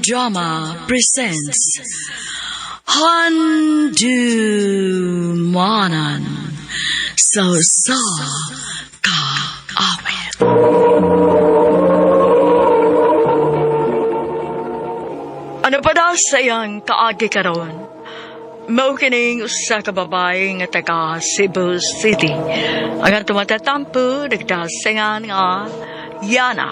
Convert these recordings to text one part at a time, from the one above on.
Drama presents Handumanan sa Usa Ka Awit. Ano pa daw sa iyang kaagi karon? Mao kining usa ka babae nga taga Cebu City. Ang atong matatampo nagdasingan nga Yana.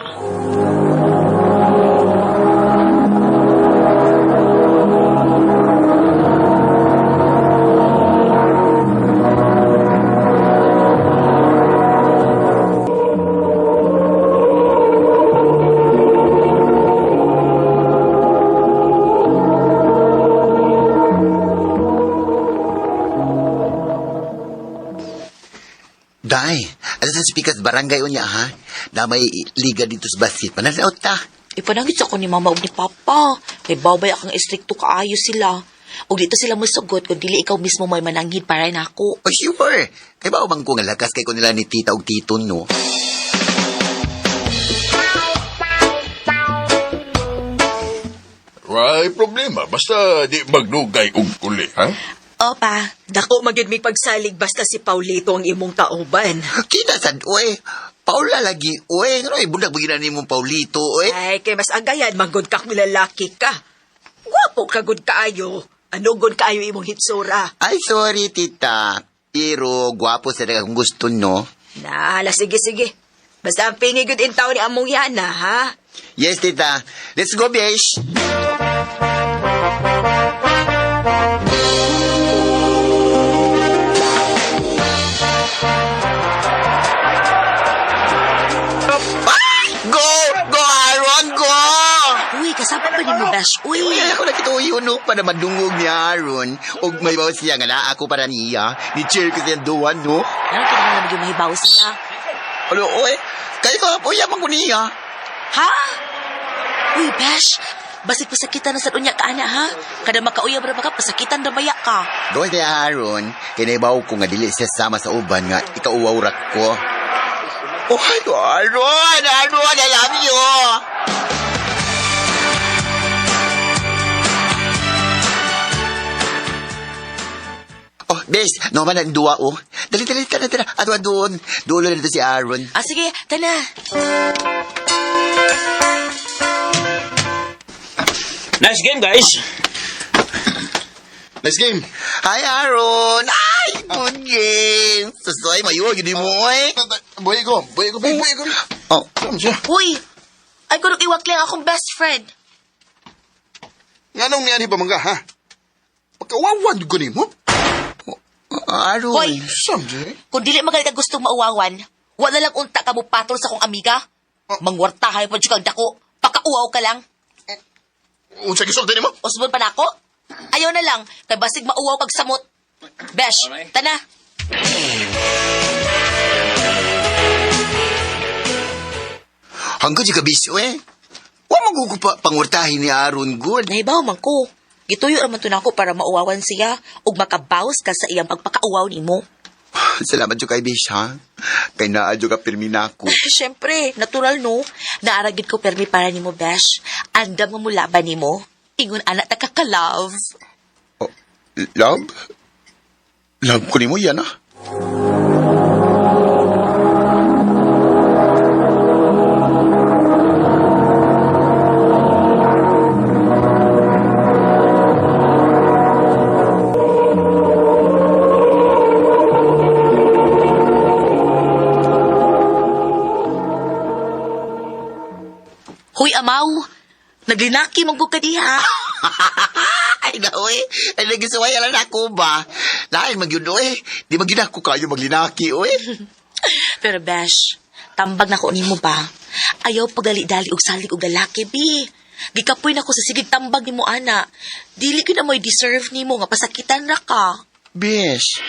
Day, ano sa speakers barangay unya ha? Na may liga dito sa basit. Pananaw ta. Ipanangit sa ko ni mama ug ni papa. Kay babay akong estrikto kaayo sila. Ug dito sila mosugot kung dili ikaw mismo may mananghid para nako. Oh, sure. Kay ba umang ko nga lakas kay ko nila ni tita og tito, no? Way problema. Basta di magdugay og uli, ha? Opa, Dako magid mi pagsalig basta si Paulito ang imong kauban. Kita sad, uy. Paula lagi, uy. Ano, bulag bagina ni mong Paulito, uy. Ay, kay mas agayan manggod ka kung lalaki ka. Gwapo ka gud kaayo. Ano gud kaayo imong hitsura? Ay, sorry, tita. Pero, gwapo sa kung gusto, no? Naala, sige sige. Basta ang pingi gud in taon ni among yana, ha? Yes, tita. Let's go, besh. Ah! Go! Go, Aaron! Go! Uy, kasama pa ni mo besh. Uy, Uy, ako nakita yun, no? Para madungog ni Aaron. Og may bawas siya nga na ako para niya. Ni cheer ko siyang duwan, no? Ano ka naman maging mahibaw siya? Ano, uy? Kaya ko, uy, yaman ko niya. Ha? Uy, besh. Basig pasakitan na sa unya ka ana ha. Kada makauyab ra ba ka pasakitan ra baya ka. Doon kay Aaron, kinabaw ko nga dili siya sama sa uban nga ikauwaw ra ko. Oh, Aaron! Aaron, I love you! Oh, bes, normal ang duwa, oh. Dali, dali, tara, tara. Ato, doon. Dulo na dito si Aaron. Ah, sige, tana. Nice game, guys. Nice game. Hi, Aaron! Ay, good game! Susoy, mayo, yun mo, eh. Buhay ko. Buhay ko. Buhay ko. Oh, Saan siya? Uy, ay kunong iwak lang akong best friend. Nga nung niyan pa mangga, ha? Pagkawawan ko ni mo. Aaron. Hoy, Saan siya? kung dili magalit ka gustong mauwawan, wala lang unta ka mo patol sa kong amiga. Mangwartahay pa kag dako. Pakauwaw ka lang. Unsa gisulti nimo? Usbon pa nako. Ayaw na lang, kay basig mauwaw kag samot. Besh, tana. Hanggang si kabisyo eh. Wa man ko pa pangurtahin ni Aaron good. Nahibaw man ko. Gituyo ra man to nako para mauwawan siya ug makabawas ka sa iyang pagpakauwaw nimo. Salamat jud kay Bish, ha? Kay naa jud ka pirmi nako. Siyempre, natural no. Naaragid ko permi para nimo, Besh. Andam nga mulaban nimo. Ingon anak ta ka-love. Oh, love? Love ko nimo yan, ah. Hoy, amaw. Naglinaki man gud ka diha. Ay, na, oy. Ay, nagisuway ala na ako ba? Lain magyud, oy. Di magyud ako kayo maglinaki, oy. Pero Besh, tambag na ko nimo ba? Ayaw pagali-dali og salig og lalaki bi. Gikapoy na ko sa sigig tambag nimo ana. Dili gyud na mo'y deserve nimo nga pasakitan ra ka. Bish.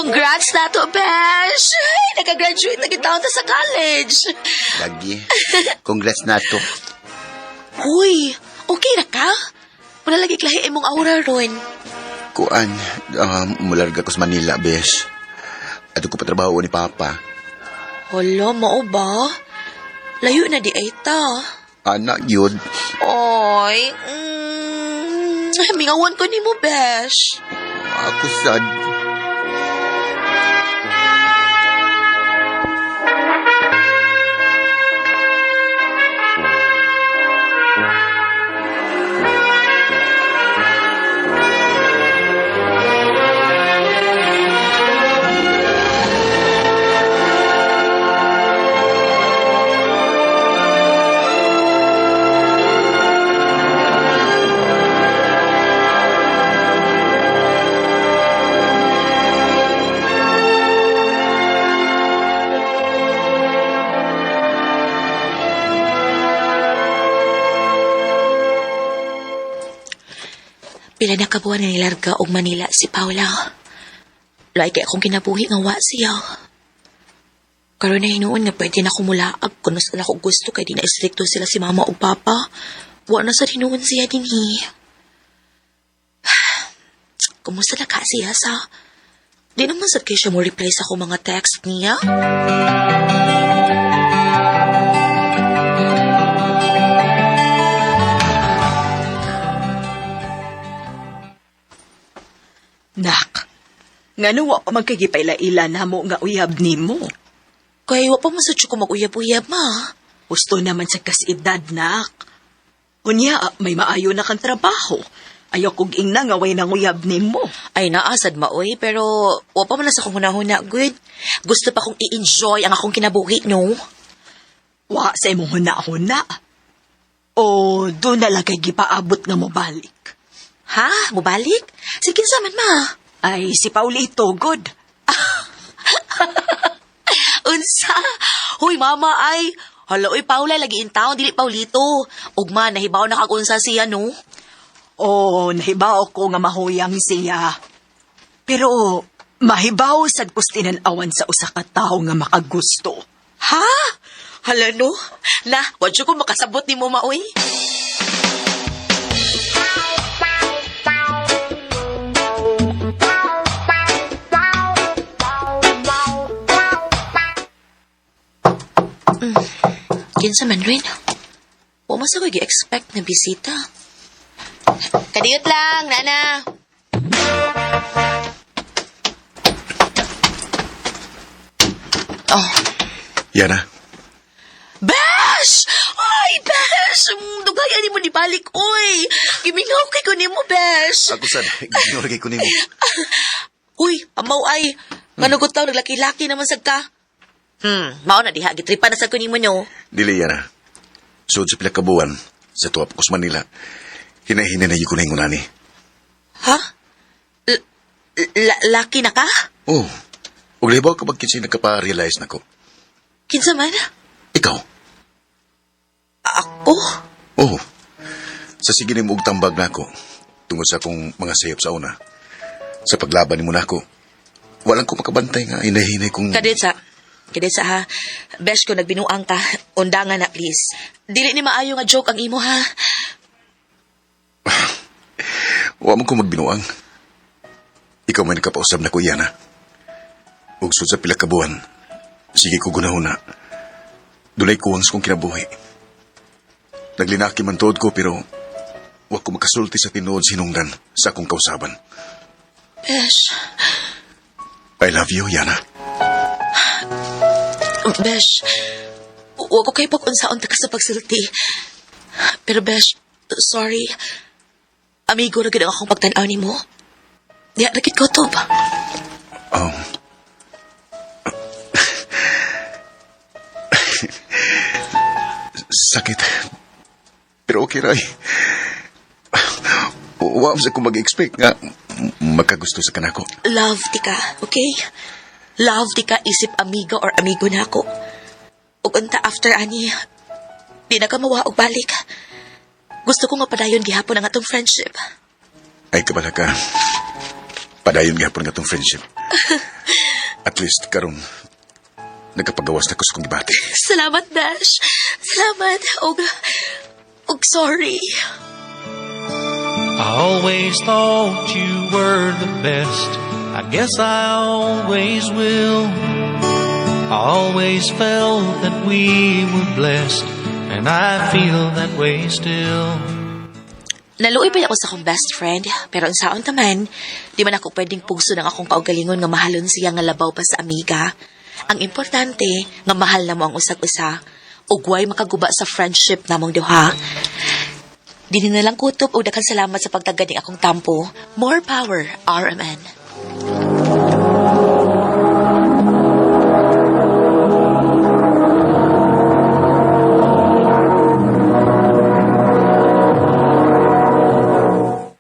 Congrats na to, Besh! Ay, nakagraduate na kita sa college. Lagi. Congrats na to. Huy, okay na ka? Wala lagi klahi imong aura ron. Kuan, mularga ko sa Manila, besh. Ato ko patrabaho ni Papa. Hala, mao ba? Layo na di ay ta. Anak, yun. Oy, mingawan ko ni mo, Besh. Ako sad. Pila na kabuan nga nilarga og Manila si Paula. Lahi kay akong kinabuhi nga wa siya. Karon na hinuon nga pwede na kumulaag kung mas na ako gusto kay di na istrikto sila si mama ug papa. Wa na sa hinuon siya dinhi. Kumusta na ka siya sa? Di naman sad kay siya mo reply sa akong mga text niya. Nak, ngano wa pa man kay gipaila-ila namo nga uyab nimo. Kay wa pa man sad siya ko mag-uyab-uyab ma. Gusto naman sa kasidad, nak. Unya, may maayo na kang trabaho. Ayaw kog ingna nga way nang uyab nimo. Ay naasad maoy, pero wa pa man na sa akong hunahuna, good. Gusto pa kong i-enjoy ang akong kinabuhi, no? Wa sa imong huna-huna. O doon na lang kay gipaabot nga mobalik. Ha? Mubalik? Sige kinsa man ma. Ay, si Paulito, good. Unsa? Huy mama ay. Hala oy Paula lagi in town dili Paulito. Ugma nahibaw na kag unsa siya no. O, nahibaw ko nga mahuyang siya. Pero, mahibaw sad kus tinan-awan sa usa ka tawo nga makagusto. Ha? Hala no. Na, wa jud ko makasabot nimo maoy. Kinsa man rin. Wa man sa ko gi-expect na bisita. Kadiyot lang, nana. Oh, Yana, Besh! Ay, Besh! Dugayan ni mo ni balik, oy! Gimingaw kay ko nimo, Besh! ako sad. Ginoo kay ko nimo. Uy, amaw ay! Ngano ko taw, naglaki-laki naman sad ka. Mao na diha, gitripa na sad ko nimo no. Dili, Yana. Sud sa pila ka buwan, sa tuwa pa ko sa Manila, hinahina na yun ko na ingon ani. Ha? Laki na ka? Oh, ug lahibaw ka bag kinsay nagkapa-realize nako. Kinsa man? Ikaw. Ako? Oh, sa sige nimo og tambag nako tungod sa akong mga sayop sa una. Sa paglaban nimo nako, walang ko makabantay nga hinahinay kong Kadetsa. Kadetsa ha. Besh ko nagbinuang ka. Undangan na please. Dili ni maayo nga joke ang imo ha. Wa man ko magbinuang. Ikaw may nakapausab na ko, Yana. Ug sud sa pila ka buwan, sige ko gunahuna. Dunay kuwang sa kong kinabuhi. Naglinaki man tuod ko pero wa ko makasulti sa tinuod sinungdan sa akong kausaban. Besh. I love you, Yana. Besh. Wa ko kay pag-unsaon ta ka sa pagsulti. Pero Besh, sorry. Amigo ra gid ang akong pagtan-aw nimo. Diha ra gid ko to ba? Sakit. Pero okay ray. Wa sa ko mag-expect nga makagusto sa kanako. Love ti ka, okay? Love ti ka isip amiga or amigo na ako. Ug unta after ani, di na ka mawa og balik. Gusto ko nga padayon gihapon ang atong friendship. Ay, kabala ka. Padayon gihapon nga tong friendship. At least karon nagkapagawas na ko sa kong gibati. Salamat, Dash. Salamat. Og sorry. I always thought you were the best. I guess I always will. I always felt that we were blessed, and I feel that way still. Naluoy pa ako sa akong best friend, pero unsaon ta man, di man ako pwedeng pugson ang akong kaugalingon nga mahalon siya nga labaw pa sa amiga. Ang importante, nga mahal namo ang usag usa, ug way makaguba sa friendship namong duha. Dinhi na lang kutob og daghang salamat sa pagtagad ning akong tampo. More power, RMN.